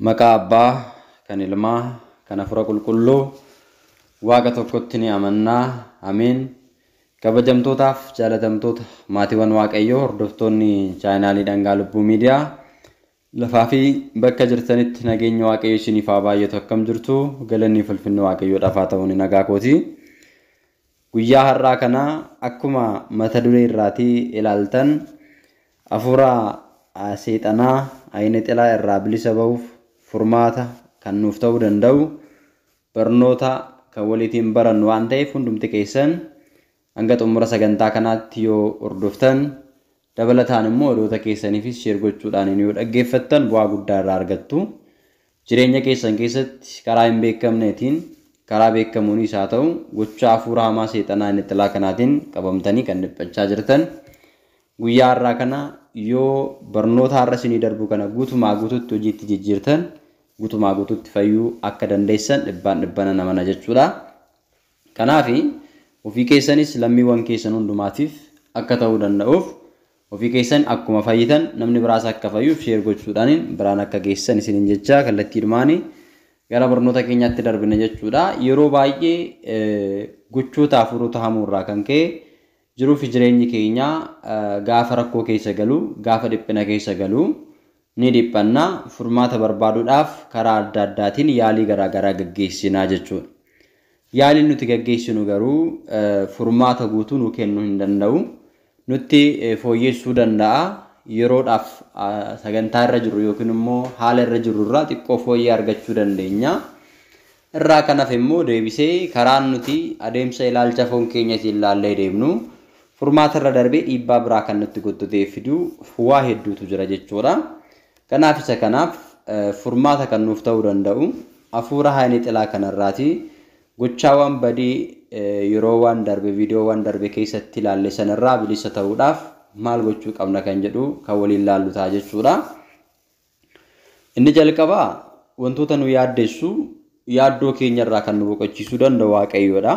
Maqaa Abbaa kan Ilmaa kan Hafuura Qulqulluu Waaqa tokkotti ni amannaa. Ameen. Kabajamtootaaf jaalatamtoota maatiiwwan Waaqayyoo, hordoftoonni chaayinaalii Dhangaa Lubbuu Miidiyaa, lafaa fi bakka jirtanitti nageenya Waaqayyoo isiniif haa baay'atu. Akkam jirtu? Galanni fi ulfinni Waaqayyoodhaaf haa ta'u, nagaa kooti. Guyyaa har'aa kana akkuma mata duree irraatii ilaaltan, hafuura seexanaa ayina xilaa irraa bilisa ba'uuf furmaata kan nuuf ta'uu danda'u barnoota kan waliitiin barannu waan ta'eef, hundumti keessan hanga xumura sagantaa kanaatti yoo hordoftan, dabalataan immoo odoota keessaniifis share gochuudhaan yoo dhaggeeffattan, bu'aa guddaa irraa argattu. Jireenya keessan keessatti karaa hin beekamneetiin, karaa beekamuunis haa ta'u, gocha hafuura hamaa seexanaa inni xilaa kanaatiin qabamtanii kan dhiphachaa jirtan, guyyaa har'aa kana yoo barnoota har'a isinii darbu kana guutumaa guututti hojiitti jijjiirtan, guutumaa guututti fayyuu akka dandeessan dhibbaan dhibbana namana jechuudha. Kanaaf ofii keessanis lammiiwwan keessan hundumaatiif akka ta'uu danda'uuf, ofii keessan akkuma fayyitan namni biraas akka fayyuuf share gochuudhaan biraan akka geessan isiniin jecha, kallattiidhumaanii gara barnoota keenyaatti darbina jechuudha. Yeroo baay'ee gochoota hafuurota hamuurraa kan ka'e jiruu fi jireenyi keenya gaafa rakkoo keessa galu, gaafa dhiphina keessa galu ni dhiphanna, furmaata barbaaduudhaaf karaa adda addaatiin yaalii garaagaraa gaggeessinaa jechuudha. Yaaliin nuti gaggeessinu garuu furmaata guutuu nu kennuu hin danda'u. Nutti fooyyessuu danda'a. Yeroodhaaf sagantaa irra jirru yookiin immoo haala irra jirru irraa xiqqoo fooyyee argachuu dandeenya. Irraa kan hafe immoo deebisee karaan nuti adeemsa ilaalcha foon keenyatiin ilaallee deemnu furmaata irra darbee dhiibbaa biraa kan nutti gottotee fidu waa hedduutu jira jechuudha. Kanaaf isa kanaaf furmaata kan nuuf ta'uu danda'u hafuura haayini xilaa kanarraati gochaawwan badii yeroo waan darbe viidiyoowwan darbe keessatti ilaalle sanarraa bilisa ta'uudhaaf maal gochuu qabna kan jedhu kan waliin laallu ta'a jechuudha. Inni jalqabaa, wantoota nu yaaddessu, yaaddoo keenyarraa kan nu boqochiisuu danda'u Waaqayyoodha.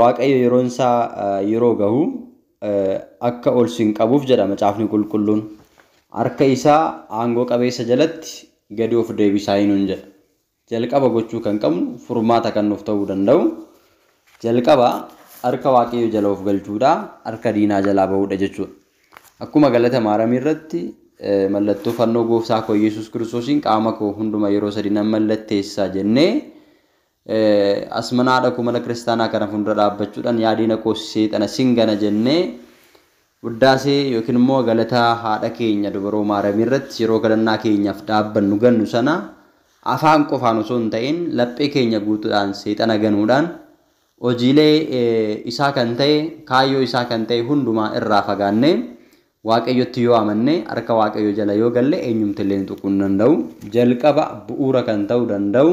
Waaqayyo yeroon isaa yeroo gahu akka ol sin qabuuf jedha Macaafni Qulqulluun. Harka isaa aangoo qabeessa jalatti gadi of deebisaa hinuun jedha. Jalqaba gochuu kan qabnu, furmaata kan nuuf ta'uu danda'u, jalqaba harka Waaqayyo jala of galchuudha, harka diinaa jalaa bahuudha jechuudha. Akkuma galata Maaramii irratti mallattoo fannoo gooftaa koo Yesuus Kiristoosiin qaama koo hunduma yeroo sadi nan mallatteessa jennee, as mana haadha koo mana kiristaanaa kana fuuldura dhaabbachuudhaan, "Yaadina koo seexana singana" jennee, wuddaasee yookiin immoo galata haadha keenya dubaroo Maaramii irratti yeroo kadhannaa keenyaaf dhaabbannu gannu sana, afaan qofaan osoo hin ta'in laphee keenya guutuudhaan seexana ganuudhaan, hojiilee isaa kan ta'e, kaayyoo isaa kan ta'e hundumaa irraa fagaannee Waaqayyotti yoo amanne, harka Waaqayyo jala yoo galle, eenyumti illee tuquu hin danda'u. Jalqaba bu'uura kan ta'uu danda'u,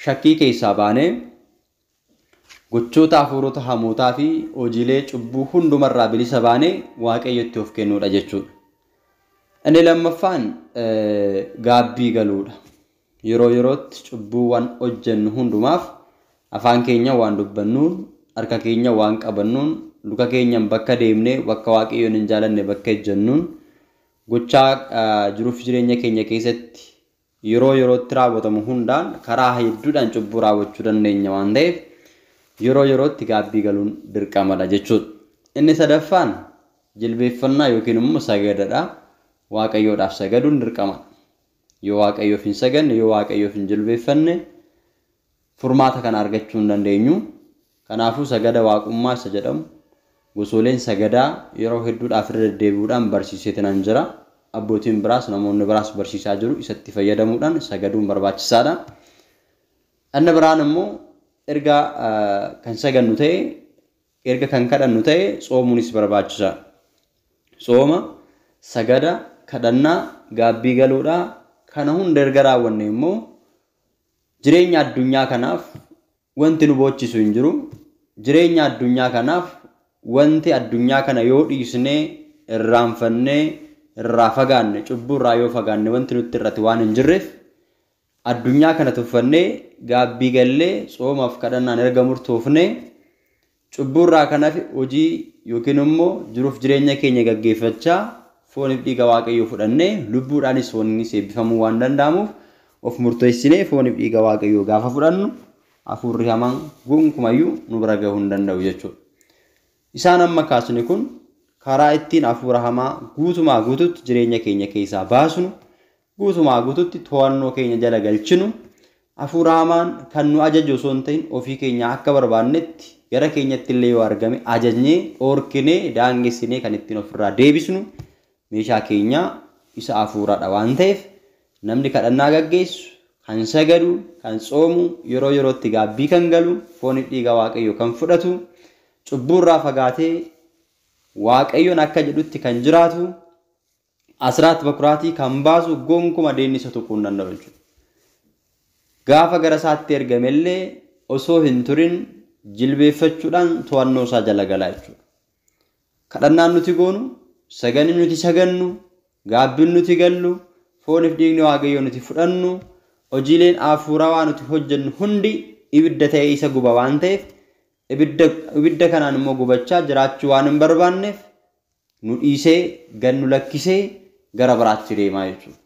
shakkii keessaa baanee gochoota hafuurota hamootaa fi hojiilee cubbuu hundumarraa bilisa baanee Waaqayyotti of kennuudha jechuudha. Inni lammaffaan gaabbii galuudha. Yeroo yerootti cubbuuwwan hojjennu hundumaaf afaan keenya waan dubbannuun, harka keenya waan qabannuun, luka keenyan bakka deemnee bakka Waaqayyoon hin jaalanne bakka ejjennuun, gochaa jiruuf jireenya keenya keessatti yeroo yerootti raawwatamu hundaan karaa hedduudhaan cubbuu raawwachuu dandeenya waan ta'eef, yeroo yerootti gaabbii galuun dirqamadha jechuudha. Inni sadaffaan jilbeeffannaa yookiin immoo sagadadha. Waaqayyoodhaaf sagaduun dirqamadha. Yoo Waaqayyoof hin saganne, yoo Waaqayyoof hin jilbeeffanne, furmaata kana argachuu hin dandeenyu. Kanaafuu sagada waaqummaa isa jedhamu gosooleen sagadaa yeroo hedduudhaaf irra deddeebi'uudhaan barsiiseetiin jira. Abbootiin biraas, namoonni biraas barsiisaa jiru. Isatti fayyadamuudhaan sagaduun barbaachisaadha. Inni biraan immoo erga kan sagannu ta'e, erga kan kadhannu ta'e, tsoomuunis barbaachisaadha. Tsooma, sagada, kadhannaa, gaabbii galuudhaa kana hunda erga raawwanne immoo jireenya addunyaa kanaaf wanti nu boochisu hin jiru. Jireenya addunyaa kanaaf wanti addunyaa kana yoo dhiisnee, irraanfannee, irraa fagaanne, cubbuu irraa yoo fagaanne, wanti nutti irratti waan hin jirreef, addunyaa kana tuffannee, gaabbii gallee, tsoomaaf kadhannaan erga murtoofnee, cubbuu irraa kan hafe hojii yookiin immoo jiruuf jireenya keenya gaggeeffachaa Fooniif dhiiga Waaqayyoo fudhannee lubbuudhaanis foonnis eebbifamuu waan danda'amuuf of murteessinee fooniif dhiiga Waaqayyoo gaafa fudhannu hafuurri hamaan gonkumayyuu nu bira gahuu hin danda'u jechuudha. Isaan amma kaasni kun karaa ittiin hafuura hamaa guutumaa guututti jireenya keenya keessaa baasnu, guutumaa guututti to'annoo keenya jala galchinu, hafuura hamaan kan nu ajaju osoo hin ta'in ofii keenya akka barbaannetti gara keenyatti illee yoo argame ajajnee, dhoorkinee, daangessinee kan ittiin ofirraa deebisnu meeshaa keenya isa hafuuraadha waan ta'eef namni kadhannaa gaggeessu, kan sagadu, kan tsoomu, yeroo yerootti gaabbii kan galu, fooniif dhiiga Waaqayyoo kan fudhatu, cubbuurraa fagaatee Waaqayyoon akka jedhutti kan jiraatu, asraat bakuraatii kan baasu gonkuma diinni isa tuquu hin danda'u jechuudha. Gaafa gara isaatti ergamellee osoo hin turin jilbeeffachuudhaan to'annoo isaa jala galaa jechuudha. Kadhannaan nuti goonu, saganni nuti sagannu, gaabbiin nuti gallu, fooniif dhiigni Waaqayyoo nuti fudhannu, hojiileen hafuurawaa nuti hojjennu hundi ibidda ta'ee isa guba waan ta'eef ibidda kanaan immoo gubachaa jiraachuu waan hin barbaanneef nu dhiisee gad nu lakkisee gara biraatti deemaa jechuudha.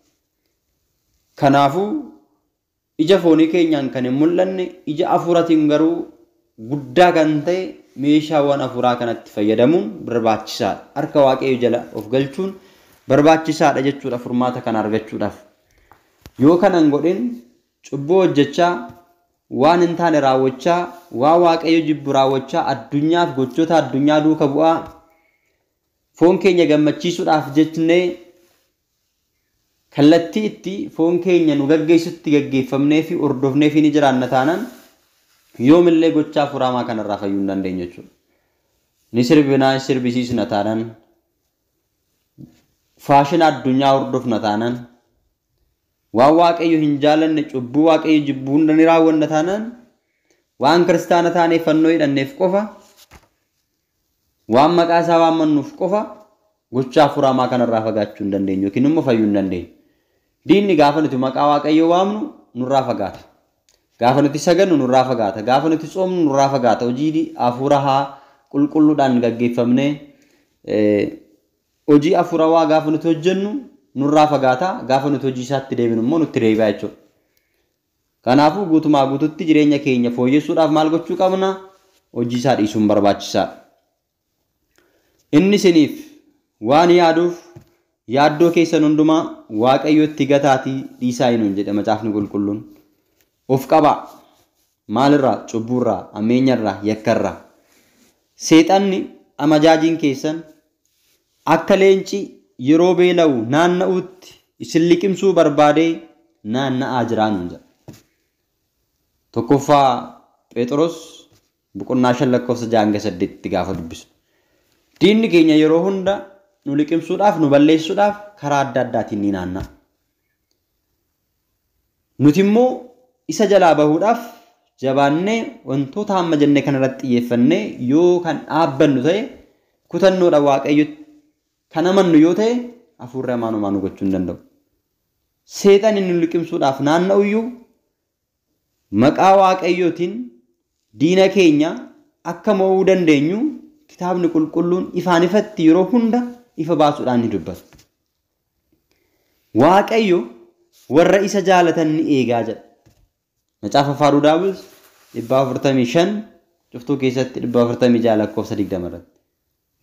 Kanaafuu ija foonii keenyaan kan hin mul'anne ija hafuuraatiin garuu guddaa kan ta'e meeshaawwan hafuuraa kanatti fayyadamuun barbaachisaadha. Harka Waaqayyoo jala of galchuun barbaachisaadha jechuudha furmaata kana argachuudhaaf. Yoo kana hin godhin cubbuu hojjechaa, waan hin taane raawwachaa, waan Waaqayyo jibbu raawwachaa, addunyaaf gochoota addunyaa duuka bu'aa, foon keenya gammachiisuudhaaf jechnee kallattii itti foon keenya nu gaggeessutti gaggeeffamnee fi hordofnee fi ni jiraanna taanaan yoomillee gochaa hafuuraa kanarraa fayyuu hin dandeenyu jechuudha. Ni sirbinaa, ni sirbisiisna taanaan, faashina addunyaa hordofna taanaan, waan Waaqayyo hin jaalanne cubbuu Waaqayyo jibbu hunda ni raawwanna taanaan, waan kiristaana taaneef fannoo hidhanneef qofa, waan maqaa isaa waammannuuf qofa gochaa hafuuraa kanarraa fagaachuu hin dandeenyu yookiin immoo fayyuu hin dandeenyu. Diinni gaafa nuti maqaa Waaqayyoo waamnu nurraa fagaata. Gaafa nuti sagannu nurraa fagaata. Gaafa nuti tsoomnu nurraa fagaata. Hojii hafuuraa qulqulluudhaan gaggeeffamnee hojii hafuurawaa gaafa nuti hojjennu nurraa fagaata. Gaafa nuti hojii isaatti deebinu immoo nutti deebi'a jechuudha. Kanaafuu guutumaa guututti jireenya keenya fooyyessuudhaaf maal gochuu qabna? Hojii isaa dhiisuun barbaachisaadha. Inni isiniif waan yaaduuf yaaddoo keessan hundumaa Waaqayyotti gataatii dhiisaa hinuun jedhe macaafni qulqulluun. Of qabaa. Maalirraa? Cubbuurraa, ammeenyarraa, yakkarraa. Seexanni amajaajiin keessan akka leenci yeroo beela'u naanna'uutti isin liqimsuu barbaadee naanna'aa jiraa nuun jedha. Tokkoffaa Phexros boqonnaa 5 lakkoofsa 6-8 gaafa dubbisu. Diinni keenya yeroo hunda nu liqimsuudhaaf, nu balleessuudhaaf karaa adda addaatiin ni naanna'a. Nuti immoo isa jalaa bahuudhaaf jabaannee wantoota hamma jennee kanarratti xiyyeeffannee yoo kan dhaabbannu ta'e, kutannoodhaan Waaqayyotti kan amannu yoo ta'e hafuurri hamaan homaa nu gochuu hin danda'u. Seexanni nu liqimsuudhaaf naanna'uyyuu maqaa Waaqayyootiin diina keenya akka mo'uu dandeenyu kitaabni qulqulluun ifaan ifatti yeroo hunda ifa baasuudhaan ni dubbata. Waaqayyo warra isa jaalatan ni eegaa jedha. Macaafa Faaruu Daawit 445 cuftuu keessatti 446 lakkoofsa 20 irratti.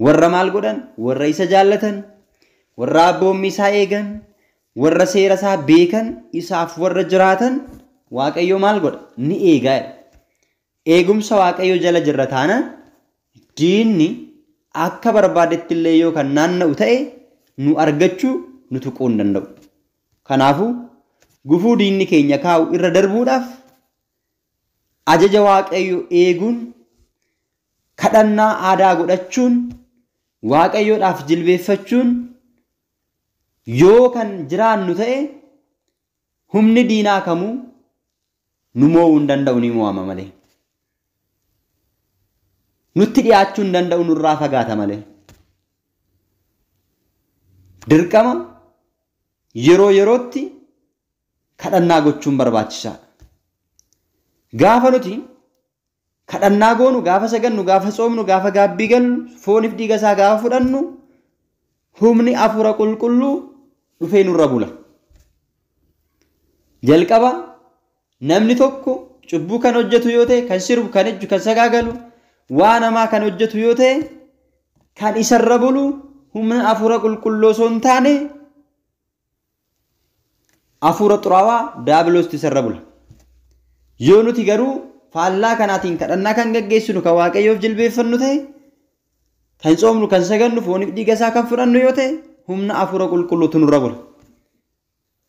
Warra maal godhan? Warra isa jaallatan, warra abboommii isaa eegan, warra seera isaa beekan, isaaf warra jiraatan Waaqayyo maal godha? Ni eegaa jedha. Eegumsa Waaqayyo jala jirra taanaan diinni akka barbaadetti illee yoo kan naanna'u ta'e nu argachuu nu tuquu hin danda'u. Kanaafuu gufuu diinni keenya kaa'u irra darbuudhaaf ajaja Waaqayyo eeguun, kadhannaa aadaa godhachuun, Waaqayyoodhaaf jilbeeffachuun yoo kan jiraannu ta'e humni diinaa kamuu nu mo'uu hin danda'u, ni mo'ama malee. Nutti dhiyaachuu hin danda'u, nurraa fagaata malee. Dirqama yeroo yerootti kadhannaa gochuun barbaachisaadha. Gaafa nuti kadhannaa goonu, gaafa sagannu, gaafa tsoomnu, gaafa gaabbii gallu, fooniif dhiiga isaa gaafa fudhannu, humni Hafuura Qulqulluu dhufee nurra bula. Jalqaba namni tokko cubbuu kan hojjetu yoo ta'e, kan sirbu, kan ejju, kan sagaagalu, waa namaa kan hojjetu yoo ta'e, kan isarra bulu humna Hafuura Qulqulluu osoo hin taane hafuura xuraawaa daabiloosti isarra bula. Yoo nuti garuu faallaa kanaatiin kadhannaa kan gaggeessinu, kan Waaqayyoof jilbeeffannu ta'e, kan tsoomnu, kan sagannu, fooniif dhiiga isaa kan fudhannu yoo ta'e, humna Hafuura Qulqulluutu nurra bula.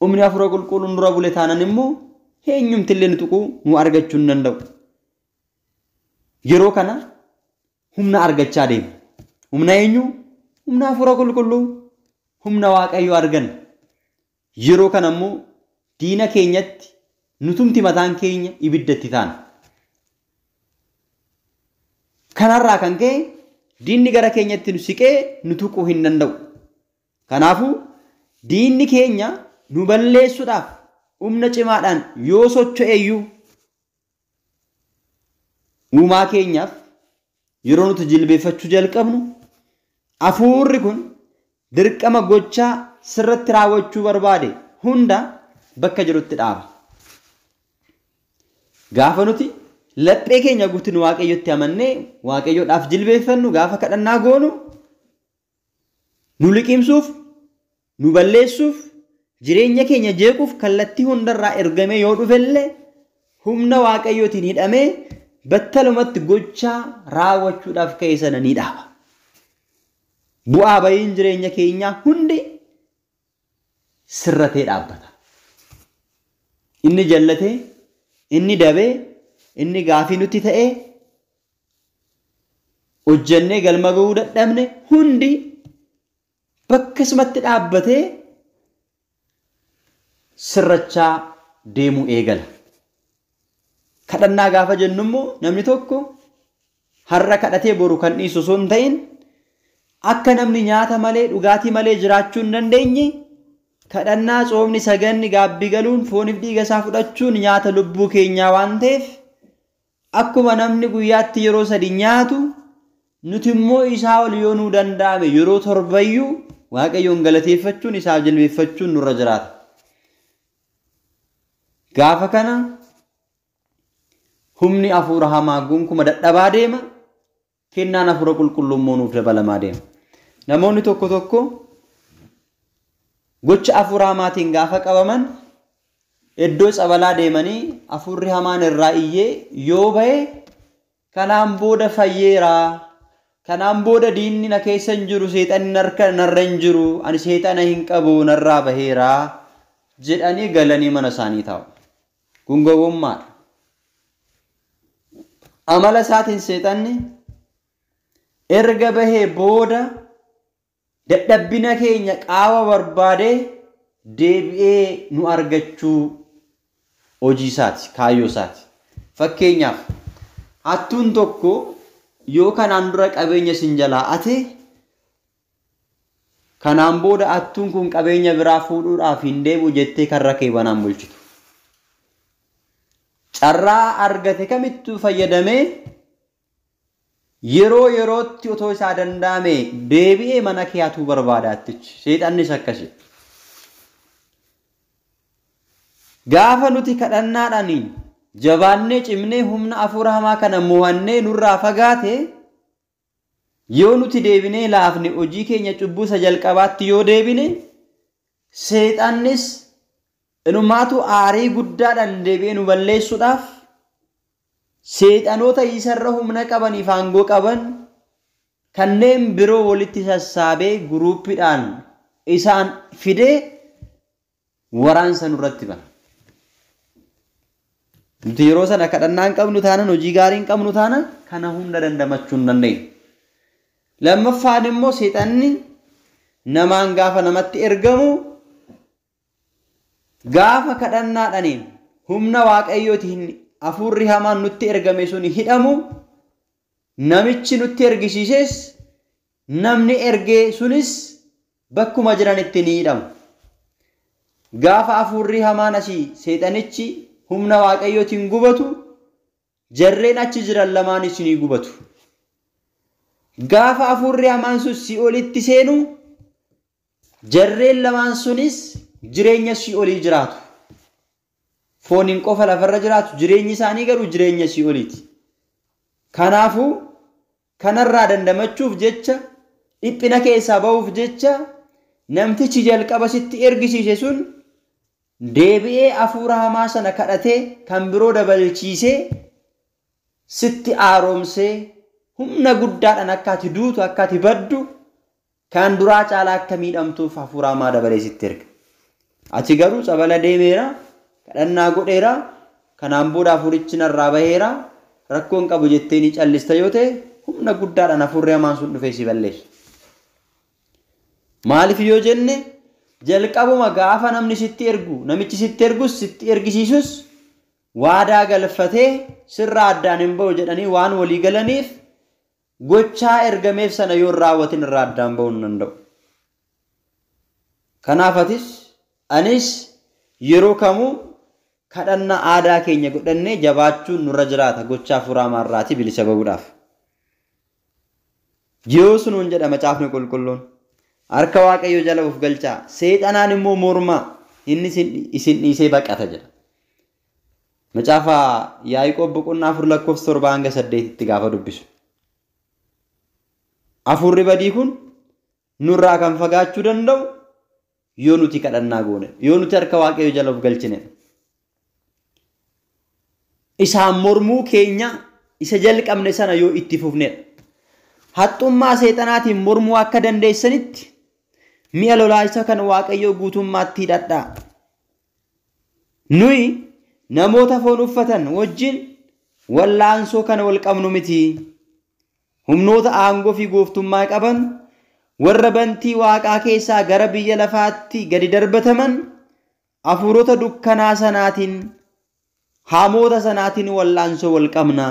Humni Hafuura Qulqulluu nurra bule taanan immoo eenyumtillee nu tuquu nu argachuu hin danda'u. Yeroo kana humna argachaa deema. Humna eenyu? Humna Hafuura Qulqulluu, humna Waaqayyoo arganna. Yeroo kana immoo diina keenyatti nutumti mataan keenya ibiddatti taana. Kanarraa kan ka'e diinni gara keenyatti nu siqee nu tuquu hin danda'u. Kanaafuu diinni keenya nu balleessuudhaaf humna cimaadhaan yoo socho'eyyuu uumaa keenyaaf yeroo nuti jilbeeffachuu jalqabnu hafuurri kun dirqama gochaa sirratti raawwachuu barbaade hunda bakka jirutti dhaaba. Gaafa nuti laphee keenya guutuun Waaqayyotti amannee Waaqayyoodhaaf jilbeeffannu, gaafa kadhannaa goonu nu liqimsuuf, nu balleessuuf, jireenya keenya jeequuf kallattii hundarraa ergamee yoo dhufellee humna Waaqayyootiin hidhamee battalumatti gochaa raawwachuudhaaf ka'e sana ni dhaaba. Bu'aa bahiin jireenya keenyaa hundi sirratee dhaabbata. Inni jallatee, inni dabee, inni gaafii nutti ta'ee hojjennee galma ga'uu dadhabne hundi bakkasumatti dhaabbatee sirrachaa deemuu eegala. Kadhannaa gaafa jennu immoo namni tokko har'a kadhatee boru kan dhiisu osoo hin ta'in akka namni nyaata malee dhugaatii malee jiraachuu hin dandeenye kadhannaa, tsoomni, saganni, gaabbii galuun, fooniif dhiiga isaa fudhachuun nyaata lubbuu keenyaa waan ta'eef akkuma namni guyyaatti yeroo 3 nyaatu nuti immoo isaa ol yoo nuu danda'ame yeroo 7 Waaqayyoon galateeffachuun isaaf jilbeeffachuun nurra jiraata. Gaafa kana humni hafuura hamaa gonkumaa dadhabaa deema, kennaan Hafuura Qulqulluu immoo nuuf dabalamaa deema. Namoonni tokko tokko gocha hafuura hamaatiin gaafa qabaman iddoo tsabalaa deemanii hafuurri hamaan irraa iyyee yoo ba'e kanaan booda fayyeeraa, kanaan booda diinni na keessa hin jiru, seexanni narra hin jiru, ani seexana hin qabu, narraa baheeraa jedhanii galanii mana isaanii taa'u. Kun gowwummaadha. Amala isaatiin seexanni erga bahee booda dadhabbina keenya qaawa barbaadee deebi'ee nu argachuu hojii isaati, kaayyoo isaati. Fakkeenyaaf hattuun tokko yoo kanaan dura qabeenya isin jalaa ate, kanaan booda hattuun kun qabeenya biraa fuudhuudhaaf hin deebi'u jettee karra kee banaan bulchitu. Carraa argate kamittuu fayyadamee yeroo yerootti otoo isaa danda'ame deebi'ee mana kee hatuu barbaada hattichi. Seexannis akkasi. Gaafa nuti kadhannaadhaan jabaannee cimnee humna hafuura hamaa kana mo'annee nurraa fagaate, yoo nuti deebinee laafne hojii keenya cubbuu isa jalqabaatti yoo deebine, seexannis inumaatu aarii guddaadhaan deebi'ee nu balleessuudhaaf seexanoota isarra humna qabaniif aangoo qaban kanneen biroo walitti sassaabee guruuppiidhaan isaan fidee waraansa nurratti bana. Nuti yeroo sana kadhannaa hin qabnu taanaan, hojii gaarii hin qabnu taanaan kana hunda dandamachuu hin dandeenyu. Lammaffaan immoo seexanni namaan gaafa namatti ergamu gaafa kadhannaadhaan humna Waaqayyootiin hafuurri hamaan nutti ergame sun hidhamu, namichi nutti ergisiises namni ergee sunis bakkuma jiranitti ni hidhamu. Gaafa hafuurri hamaan asii seexanichi humna Waaqayyootiin gubatu, jarreen achi jiran lamaanis ni gubatu. Gaafa hafuurri hamaan sun si'oolitti seenu Jarreen lamaan sunis jireenya si'oolii jiraatu. Fooniin qofa lafarra jiraatu, jireenyi isaanii garuu jireenya si'ooliiti. Kanaafuu kanarraa dandamachuuf jecha, dhiphina keessaa ba'uuf jecha, namtichi jalqaba sitti ergisiise sun deebi'ee hafuura hamaa sana kadhatee kan biroo dabalchiisee sitti haaromsee humna guddaadhaan akka ati duutu, akka ati baddu, kan duraa caalaa akka miidhamtuuf hafuura hamaa dabalee sitti erga. Ati garuu tsabala deemeera, kadhannaa godheera, kanaan booda hafuurichi narraa baheera, rakkoon qabu jettee ni callista yoo ta'e, humna guddaadhaan hafuurri hamaan sun dhufee si balleessa. Maaliif yoo jenne, jalqabuma gaafa namni sitti ergu, namichi sitti ergus sitti ergisiisus waadaa galfatee sirraa addaan hin ba'u jedhanii waan walii galaniif gochaa ergameef sana yoo raawwatin irraa addaan ba'uu hin danda'u. Kanaaf atis anis yeroo kamuu kadhannaa aadaa keenya godhannee jabaachuun nurra jiraata gochaa hafuura hamaarraatii bilisa ba'uudhaaf. Yoo sunuun jedha macaafni qulqulluun, harka Waaqayyoo jala of galchaa, seexanaan immoo mormaa, inni isin dhiisee baqata jedha. Macaafa Yaaqoob boqonnaa 4 lakkoofsa 7 hanga 8tti gaafa dubbisu. Hafuurri badii kun nurraa kan fagaachuu danda'u yoo nuti kadhannaa goone, yoo nuti harka Waaqayyoo jala of galchine. Isaan mormuu keenya isa jalqabne sana yoo itti fufnedha. Haxxummaa seexanaatiin mormuu akka dandeessanitti mi'a lolaa isa kan Waaqayyoo guutummaatti hidhadhaa. Nuyi namoota foon uffatan wajjin wallaansoo kana wal qabnu miti. Humnoota aangoo fi gooftummaa qaban warra bantii waaqaa keessaa gara biyya lafaatti gadi darbataman hafuurota dukkanaa sanaatiin, hamoota sanaatiin wallaansoo wal qabna.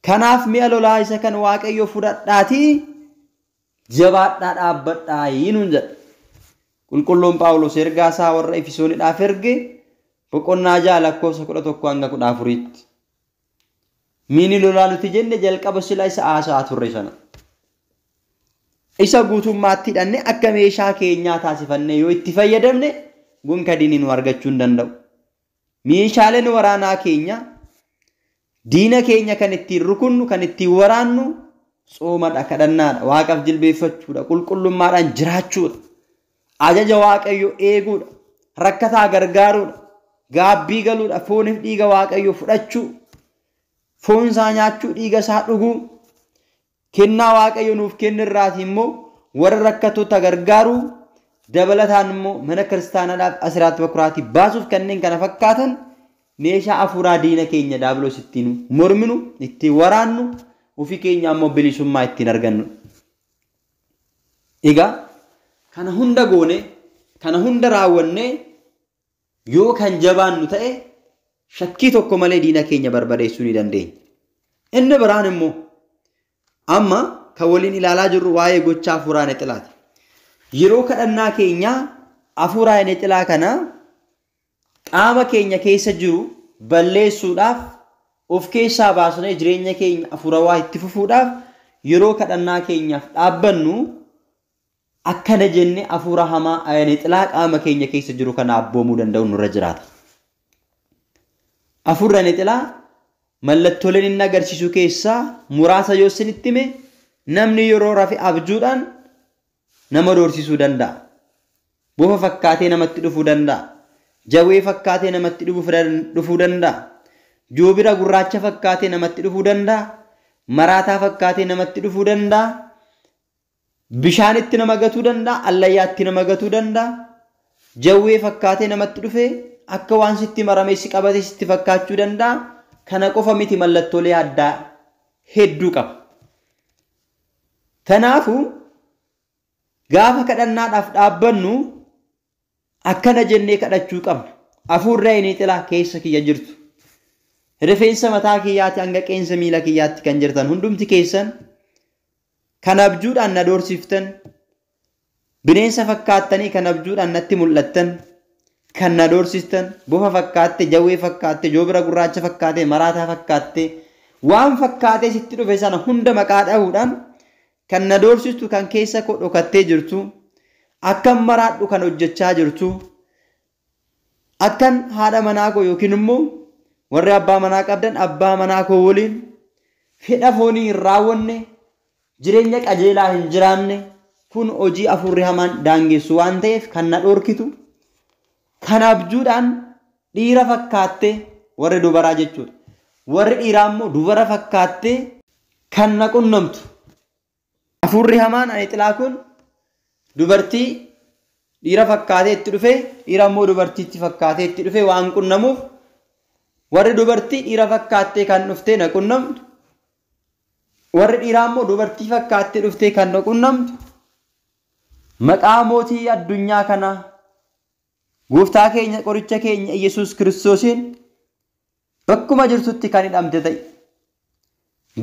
Kanaaf mi'a lolaa isa kan Waaqayyoo fudhadhaatii jabaadhaa dhaabbadhaa nuun jedha. Qulqulluun Phaawulos ergaa isaa warra Efesooniidhaaf erge boqonnaa 6 lakkoofsa 11 hanga 14tti. Miini lolaa nuti jenne jalqaba sila isa haasa'aa turre sana. Isa guutummaatti hidhanne akka meeshaa keenyaa taasifannee yoo itti fayyadamne gonka diinni nu argachuu hin danda'u. Meeshaaleen waraanaa keenya diina keenya kan ittiin rukunnu, kan ittiin waraannu tsoomadha, kadhannaadha, waaqaaf jilbeeffachuudha, qulqullummaadhaan jiraachuudha, ajaja Waaqayyoo eeguudha, rakkataa gargaaruudha, gaabbii galuudha, fooniif dhiiga Waaqayyoo fudhachuu, foon isaa nyaachuu, dhiiga isaa dhuguu, kennaa Waaqayyo nuuf kennirraati immoo warra rakkattoota gargaaruu, dabalataan immoo mana kiristaanaadhaaf asiraatti bakuraatii baasuuf kanneen kana fakkaatan meeshaa hafuuraa diina keenya daabiloos ittiin morminu, ittiin waraannu, ofii keenya ammoo bilisummaa ittiin argannu. Egaa kana hunda goone, kana hunda raawwannee yoo kan jabaannu ta'e shakkii tokko malee diina keenya barbadeessuu ni dandeenya. Inni biraan immoo amma kan waliin ilaalaa jirru waa'ee gochaa hafuuraa nexxilaati. Yeroo kadhannaa keenyaa hafuuraa nexxilaa kana qaama keenya keessa jiru balleessuudhaaf, of keessaa baasnee jireenya keenya hafuurawaa itti fufuudhaaf yeroo kadhannaa keenyaaf dhaabbannu akkana jenne hafuura hamaa nexxilaa qaama keenya keessa jiru kana abboomuu danda'u nurra jiraata. Hafuurri nexxilaa mallattooleen inni agarsiisu keessaa muraasa yoo isinitti hime, namni yeroo rafe abjuudhaan nama doorsisuu danda'a. Bofa fakkaatee namatti dhufuu danda'a. Jawwee fakkaatee namatti dhufuu danda'a. Joobira gurraacha fakkaatee namatti dhufuu danda'a. Maraataa fakkaatee namatti dhufuu danda'a. Bishaanitti nama gatuu danda'a. Allayyaatti nama gatuu danda'a. Jawwee fakkaatee namatti dhufee akka waan sitti maramee si qabatee sitti fakkaachuu danda'a. Kana qofa miti, mallattoolee addaa hedduu qaba. Kanaafuu gaafa kadhannaadhaaf dhaabbannu akkana jennee kadhachuu qabna. Hafuurri nexxilaa keessa kiyya jirtu, rifeensa mataa kiyyaatti hanga qeensa miila kiyyaatti kan jirtan hundumti keessan, kan abjuudhaan na doorsiftan, bineensa fakkaattanii kan abjuudhaan natti mul'attan, kan na doorsistan, bofa fakkaatte, jawwee fakkaatte, joobira gurraacha fakkaatte, maraataa fakkaatte, waan fakkaatee sitti dhufe sana hunda maqaa dhahuudhaan kan na doorsistu, kan keessa koo dhokattee jirtu, Akkan maraadhu kan hojjechaa jirtu, akkan haadha manaa koo yookiin immoo warri abbaa manaa qabdan abbaa manaa koo waliin fedha foonii hin raawwanne, jireenya qajeelaa hin jiraanne, kun hojii hafuurri hamaan daangessu waan ta'eef kan na dhorkitu, kan abjuudhaan dhiira fakkaattee warri dubaraa jechuudha. Warri dhiiraa immoo dubara fakkaattee kan na qunnamtu. Hafuurri hamaan ani xilaa kun dubartii dhiira fakkaatee itti dhufee, dhiira immoo dubartiitti fakkaatee itti dhufee waan qunnamuuf, warri dubartii dhiira fakkaattee kan dhuftee na qunnamtu, warri dhiiraa immoo dubartii fakkaattee dhuftee kan na qunnamtu, maqaa mootii addunyaa kanaa gooftaa keenya qoricha keenya Iyyasuus Kiristoosiin bakkuma jirtutti kan hidhamte ta'e,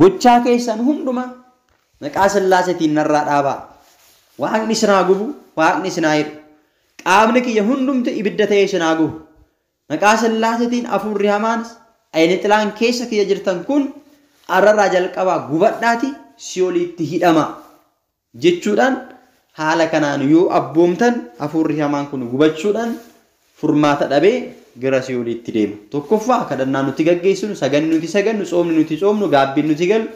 gochaa keessan hunduma maqaa Sillaaseetiin narraa dhaabaa. Waaqni isin haa gubu, Waaqni isin haa hidhu. Qaamni kiyya hundumti ibidda ta'ee isin haa gubu. Maqaa Sillaaseetiin hafuurri hamaan ayni xilaan keessa kiyya jirtan kun arrarraa jalqabaa gubadhaati si'ooliitti hidhama jechuudhaan haala kanaan yoo abboomtan hafuurri hamaan kun gubachuudhaan furmaata dhabee gara si'ooliitti deema. Tokkoffaa kadhannaa nuti gaggeessinu, saganni nuti sagannu, tsoomni nuti tsoomnu, gaabbiin nuti galu,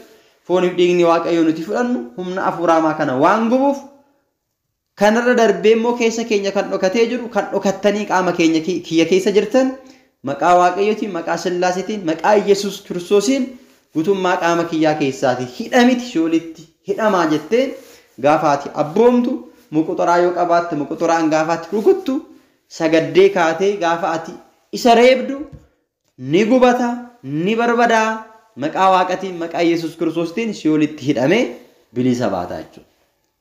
fooniif dhiigni Waaqayyoo nuti fudhannu humna hafuura hamaa kana waan gubuuf, kanarra darbee immoo keessa keenya kan dhokatee jiru, kan dhokattanii qaama keenya kiyya keessa jirtan maqaa Waaqayyootiin, maqaa Sillaaseetiin, maqaa Iyyasuus Kiristoosiin guutummaa qaama kiyyaa keessaati hidhamiti si'oolitti hidhamaa jettee gaafaati abboomtu, muquxoraa yoo qabaatte muquxoraan gaafaati rukuttu, sagaddee kaatee gaafa ati isa reebdu ni gubata, ni barbadaa, maqaa Waaqatiin, maqaa Iyyasuus Kiristoostiin si'oolitti hidhamee bilisa baata jechuudha.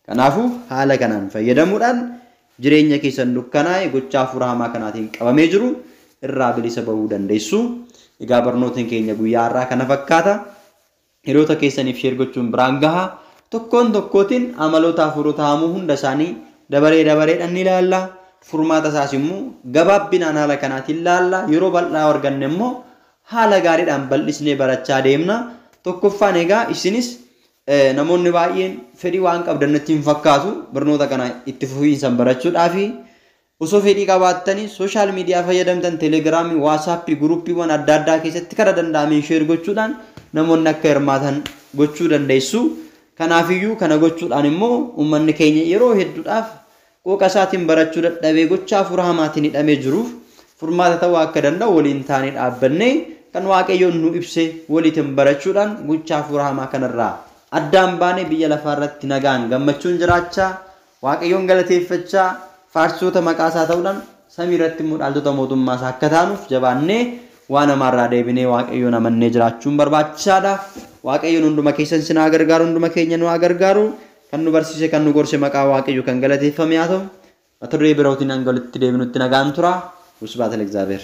Kanaafuu haala kanaan fayyadamuudhaan jireenya keessan dukkanaa'e gochaa hafuura hamaa kanaatiin qabamee jiru irraa bilisa bahuu dandeessu. Egaa barnootni keenya guyyaa har'aa kana fakkaata. Hiriyoota keessaniif sheer gochuun biraan gaha. Tokkoon tokkootiin amaloota hafuurota hamoo hunda isaanii dabaree dabareedhaan ni ilaalla. Furmaata isaas immoo gabaabbinaan haala kanaatiin ilaalla. Yeroo bal'aa arganne immoo haala gaariidhaan bal'isnee barachaa deemna. Tokkoffaan egaa isinis namoonni baay'een fedhii waan qabdan natti hin fakkaatu barnoota kana itti fufiinsaan barachuudhaafi osoo fedhii qabaattanii sooshaal miidiyaa fayyadamtan, teelegiraamii, waasaappii, guruuppiiwwan adda addaa keessatti karaa danda'ameen sheer gochuudhaan namoonni akka hirmaatan gochuu dandeessu. Kanaafiyyuu kana gochuudhaan immoo uummanni keenya yeroo hedduudhaaf qooqa isaatiin barachuu dadhabee gochaa hafuura hamaatiin hidhamee jiruuf furmaata ta'uu akka danda'u waliin taanee dhaabbannee kan Waaqayyoon nu ibse waliin barachuudhaan gochaa hafuura hamaa kanarraa addaan baanee biyya lafaarratti nagaan gammachuun jiraachaa, Waaqayyoon galateeffachaa, faarsoota maqaa isaa ta'uudhaan samii irratti immoo dhaaltota mootummaa isaa akka taanuuf jabaannee waan namaarraa deebinee Waaqayyoon amannee jiraachuun barbaachisaadha. Waaqayyoon hunduma keessan isin haa gargaaru, hunduma keenya nu haa gargaaru. Kan nu barsiise, kan nu gorse maqaa Waaqayyoo kan galateeffame haa ta'u. Mata duree birootiin hanga walitti deebinutti nagaan tura. Usbaata Egzaabeer.